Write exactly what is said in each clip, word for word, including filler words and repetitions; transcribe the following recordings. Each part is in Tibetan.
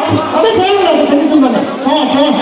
ད་ལྟ་ས་ཡོམ་ལ་སོགས་ད་གི་སེམས་པ་ནས་སོང་སོང་།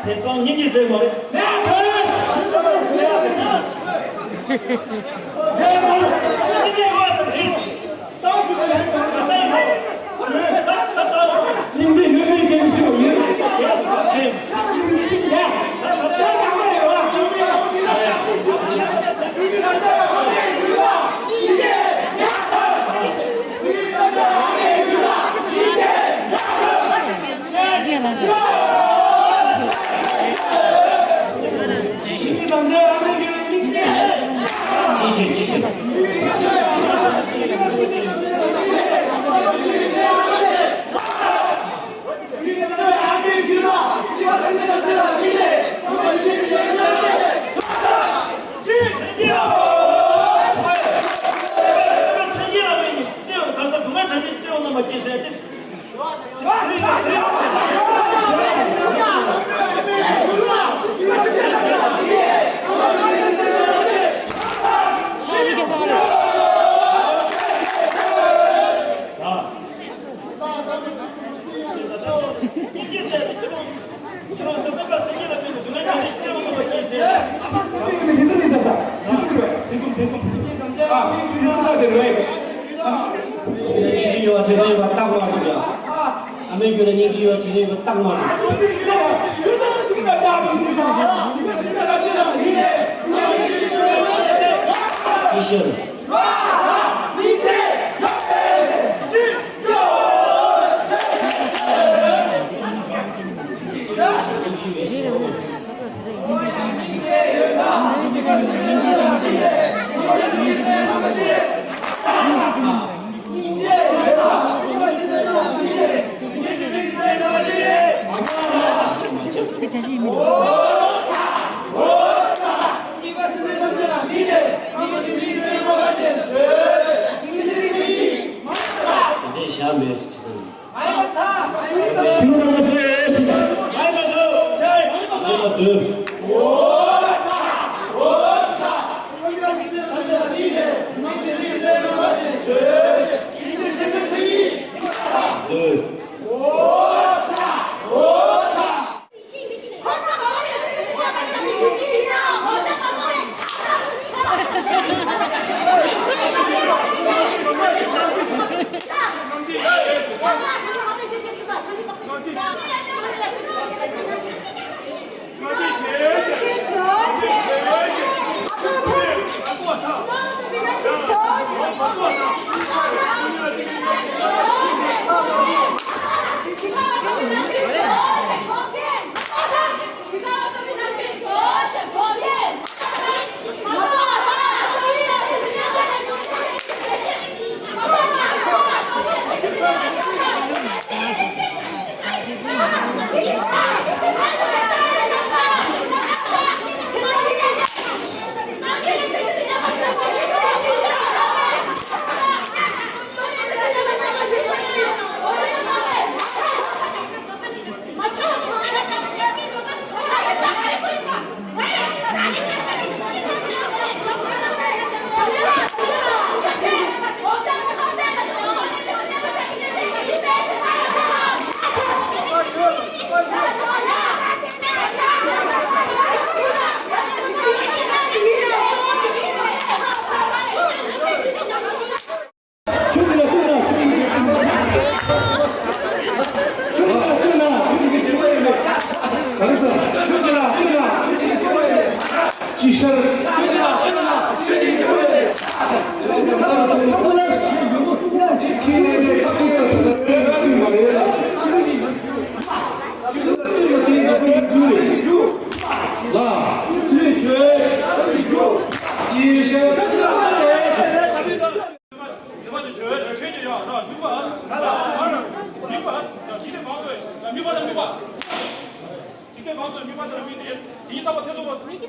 དེ་ཙམ་སྙིང་རྗེ་ཟེར་མ་རེད། སྙིང་རྗེ་ཡོད་པ་དེ་ཚོ་ཡིན་པ་རྟགས་མ་རེད། ཨ་མའི་རྒྱུད་ལ་སྙིང་རྗེ་ཡོད་དེ་ཚོ་ཡིན་པ་རྟགས་མ་རེད། ཅི་ཕྱིར། དམིགས་པ་དང་དམིགས་པ། འཇིག་རྟེན་གང་ཚོགས་དམིགས་པ་དང་དམིགས་ཏེ། དེ་ཉིད་རྟག་པ་ཐེ་ཚོམ་པ་ལྟ་བའམ། ཡ་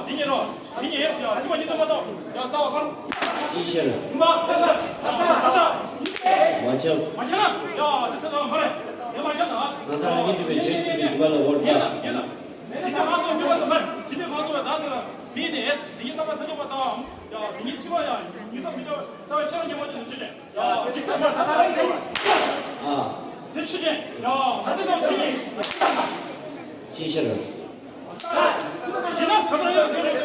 འདི་ཉིད་རོ། འདི་ཉིད་ཡིན། ཡ་ཕྱི་མ་ཉིད་དུ་མ་རྟོགས། ཡ་ལྟ་བ་གང་། ཅིའི་ཕྱིར། མ་ཁྱབ། མ་ཁྱབ་ན། ཡ་དེ་ཚོ་མ་རེད། དེ་མ་ཁྱབ་ན། ད་ལྟ་རང་ཉིད་འདུས་པའི་རྒྱུད་ཀྱི་ཡིན་པ་ལ་འོར་ད། ཡིན་ན་ཡིན་ན། འཇིག་རྟེན་གང་ཚོགས་དམིགས་པ་དང་མ། འཇིག་རྟེན་གང་ཚོགས་པ་དག་དེ་ལ་དམིགས་ཏེ། དེ་ཉིད་རྟག་པ་ཐེ་ཚོམ་པ་ལྟ་བའམ། ཡ་དེ་ཉིད་ཕྱི་མ་ཡ་ཉིད་དུ་མི་རྟོགས། ལྟ་བའི་ཕྱིར་ཉོན་མོངས་ཅན་དུ་ཆོས་ཅན། ཡ་འཇིག་རྟེན་པར་ཐ་དད་རེད། ཨ། དེ་ཆོས་ཅན། ཡ་ད་དེ་དང་ཆོས་ཉིད། ཅིའི་ཕྱིར། ཞེ་ན། ཁ་ཚར་ཡོད་དེ་རེད།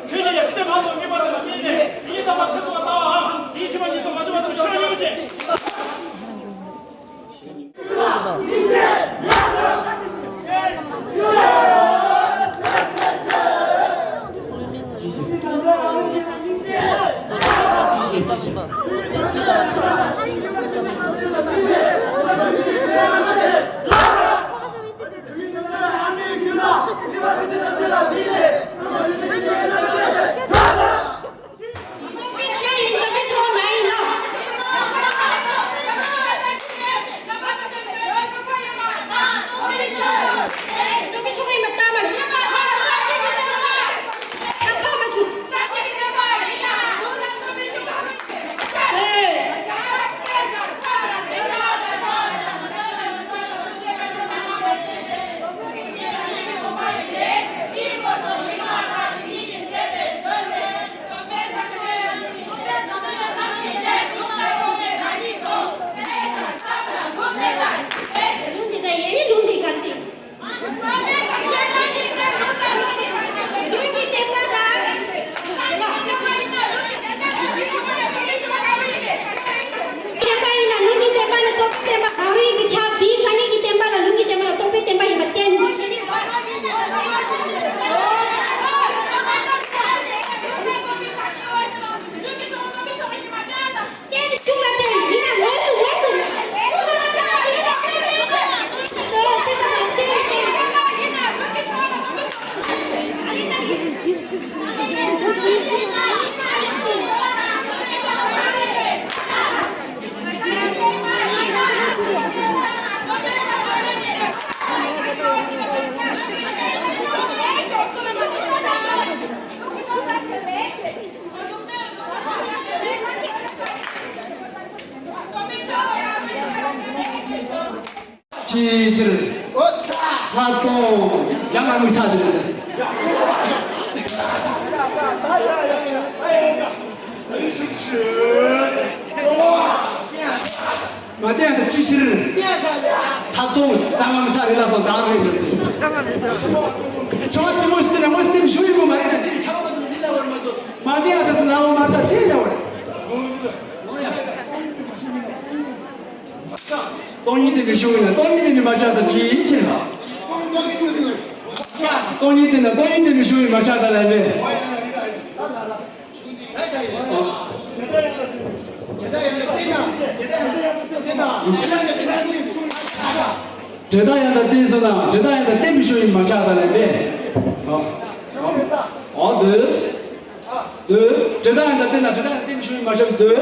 ཆོས་ཉིད་ཡ་འཇིག་རྟེན་གང་ཚོགས་དམིགས་པ་དེ་ལ་དམིགས་ནས། དེ་ཉིད་རྟག་པ་ཐེ་ཚོམ་པ་ལྟ་བའམ། དེ་ཕྱི་མ་ཉིད་དུ་མ་འཇོག་པ་དེ་ལ་ཕྱིར་ཉོན་མོངས་ཅན། ལུང་འདི་དང་ཡེ་རི་ལུང་འདི་ག་རེ་རེད། ལུང་གི་བསྟན་པ་དང་། བསྟན་པ་ཡིན་ན་ལུང་གི་བསྟན་པ་ནི་སྟོང་པའི་བསྟན་པ་གང་རུང་ཡིན་པས་ཁྱབ། དེའི་སང་ཉིན་གྱི་བསྟན་པ་ལ་ལུང་གི་བསྟན་པ་དང་སྟོང་པའི་བསྟན་པ་ཡིན་པ་བསྟན། བསྟན་ནི་ཤུགས་ལ་བསྟན། ཡིན་ན་ངོས་སུ་ངོས་སུ། ཅིའི་ཕྱིར། ལྷག་མཐོང་། ཡང་ང་མི་ཚ་དེ་རེད། མ་བསྟན་ད་ཅིའི་ཕྱིར། ལྷག་མཐོང་། ཡང་ང་མི་ཚ་རེད་ལ་སོགས་བདག་རེད། ཚོ་དེ་མོ་ཞིག་དེ་ན་མོ་ཞིག་དེ་ཞུ་ཡི་གོ་མ་རེད་ན། འདི་ཆགས་པ་དང་འདི་ལ་བར་མ་གཏོགས། མ་བསྟན་ད་ལ་བ་མ་ད་དེ་ལ་བར། སྟོང་ཉིད་དེ་མི་ཤོང་ཡིན་ན། སྟོང་ཉིད་དེ་མི་མ་ཤར་ད་ཅིའི་ཕྱིར། སྟོང་ཉིད་དེ་ན་སྟོང་ཉིད་དེ་མི་ཤོང་ཡིན་མ་ཤར་ད་ལ་མེད། འབྲས་རྟགས་ཡང་དག་བསྟན་སོང་ན། འབྲས་རྟགས་ཡང་དག་བསྟན་མི་ཤོང་ཡིན་མ་ཤར་ད་ལ་མེད། འོ་འདུག་འདུག་འབྲས་རྟགས་ཡང་དག་བསྟན་ན་འབྲས་རྟགས་ཡང་དག་བསྟན་མི་ཤོང་ཡིན་མ་ཤར་འདུག་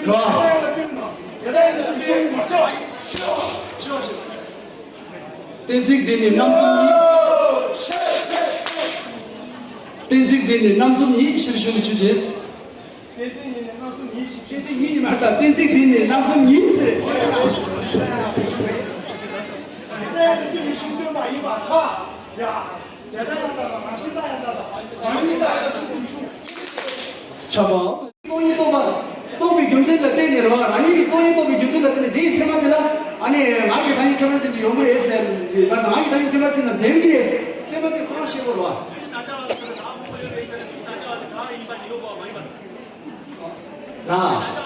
རོ། གཏན་ཚིགས་འདི་ནི་རྣམ་གསུམ་ཉིད། གཏན་ཚིགས་འདི་ནི་རྣམ་གསུམ་ཉིད་ཕྱིར་ཞུ་ནས་ཆུ་བྱས། གཏན་ཚིགས་འདི་ནི་རྣམ་གསུམ་ཉིད་ཞེས། གཏན་ཚིགས་ཉིད་ཉིད་མ་ལྟ། གཏན་ཚིགས་འདི་ནི་རྣམ་གསུམ་ཉིད་ཟེར། ཁྱབ་པ། སྟོང་ཉིད་རྟོགས་པ། རྟོགས་པའི་རྒྱུ་མཚན་ལ་བརྟེན་ནས་རེད་བ། རང་ཉིད་ཀྱི་སྟོང་ཉིད་རྟོགས་པའི་རྒྱུ་མཚན་ལ་བརྟེན་ནས། དེའི་ཚད་མ་དེ་ལ་ཨ་ནི་ང་གི་ཐ་སྙད་ཁྱད་པར་ཅན་ཅིག་ཡོང་གི་རེད་ཟེར། ང་གི་ཐ་སྙད་ཁྱད་པར་ཅན་ལ་ལྡན་གྱི་རེད་ཟེར། ཚད་མ་དེ་ཁོ་རང་ཤེས་དགོས་རེད་བ། ལ།